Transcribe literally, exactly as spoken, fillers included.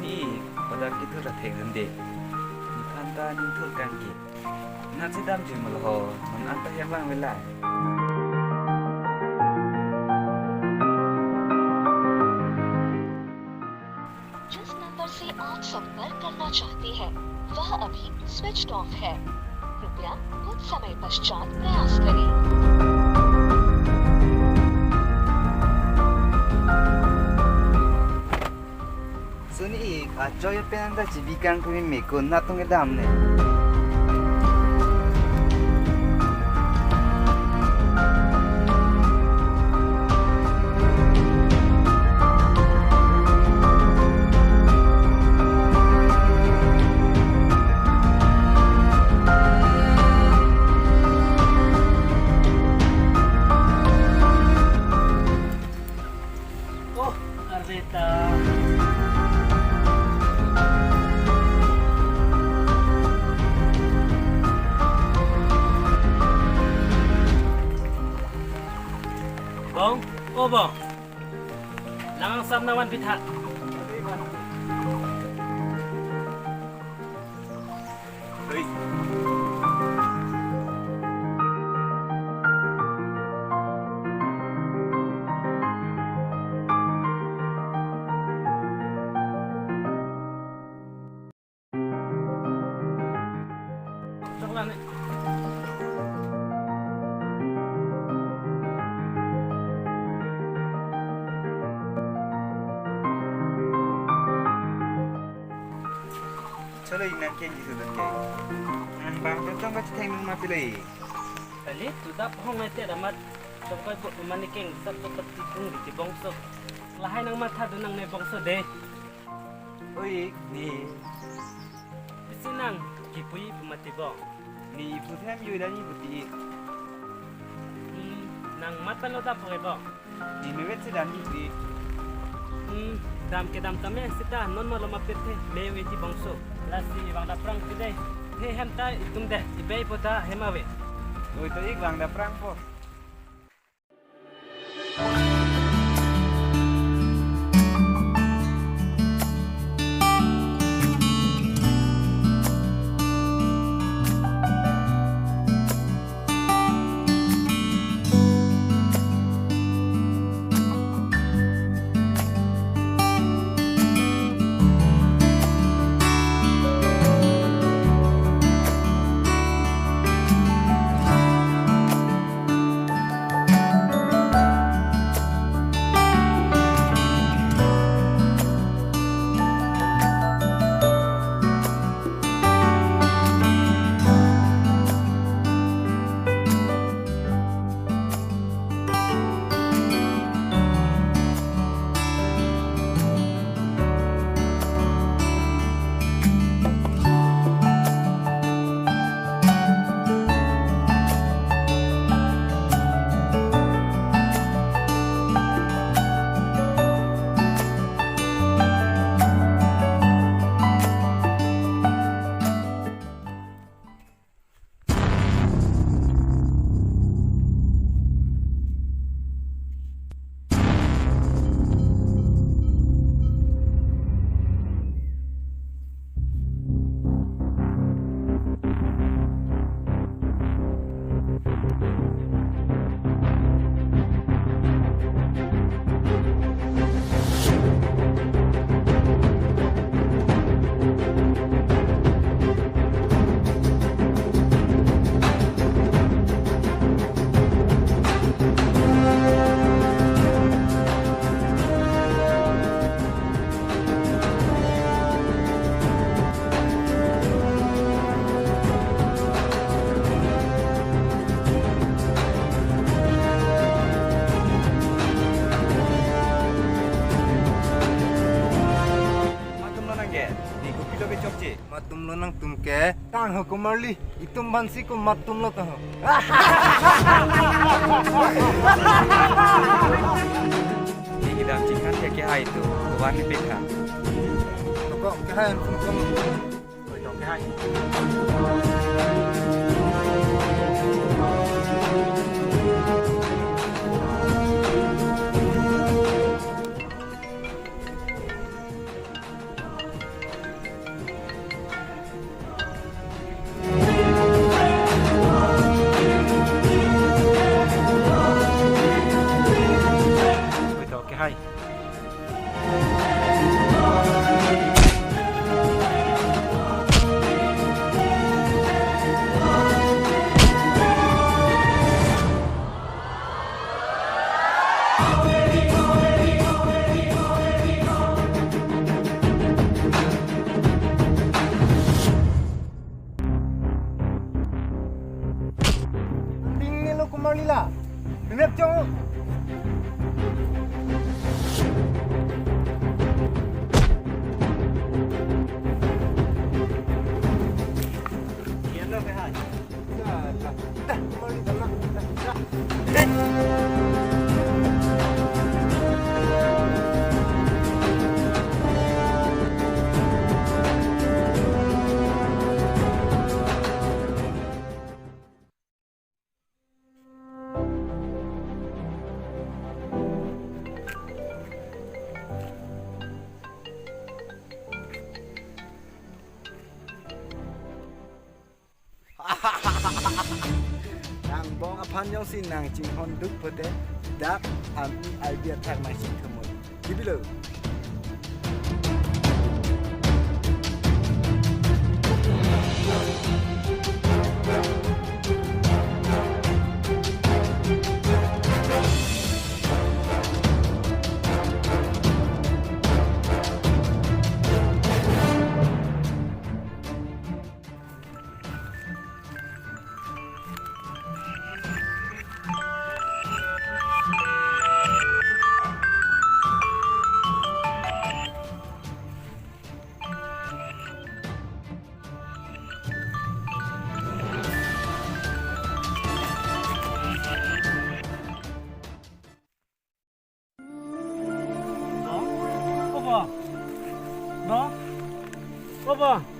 Ni, pada kithur atheng dun de. Nephan ta nithur kang ke. Nat si damji ma lo ho, non anta hem vang velai. जिस नंबर से आप संपर्क करना चाहते हैं, वह अभी स्विच ऑफ है। कृपया कुछ समय पश्चात प्रयास करें। Suni ik, achoy pen anta chibi kang kumi mekun nat atum kedam ne. Oh, arveta. Bong, oh Bong. Lang angsam nangvan pitha. Chalo, inang keng kisu dun ke. Nang bang tuntang kachetheng nung ma pilo ik. Kali, tudap hong nai te damat. Tongkoi bo mani keng sap to pati kung di bongso. Lahai nang matha dun nangne bongso de. Oi, ni. Isi nang kipu-i pu mati Bong. Ni pu them yu dan ni puti. Hmm, nang mat palo dap hoi Bong. Ni mewet si dan ni puti. Hmm, dam kedam tame sita non malo mapet the me weti bongso. Lasi vang daprang ti de. The hem ta itum de, ibe ipo ta hem ave. Oi to ik vang daprang po. Matum lo nang ke, di kopi lo ke chokche. Matum lo nangtum ke, tang ho komarli, itum bansi ko matum lo ta ho. Ni kedam chinghan ke kehai tu, kovan ni pekha. Toko kehai an phung phung. Oi, to kehai. Nangbong aphan jongsi nangchinghon duk pote, dak ami idea thak nangchingthumut. Dibilo. Opo? No? Opo?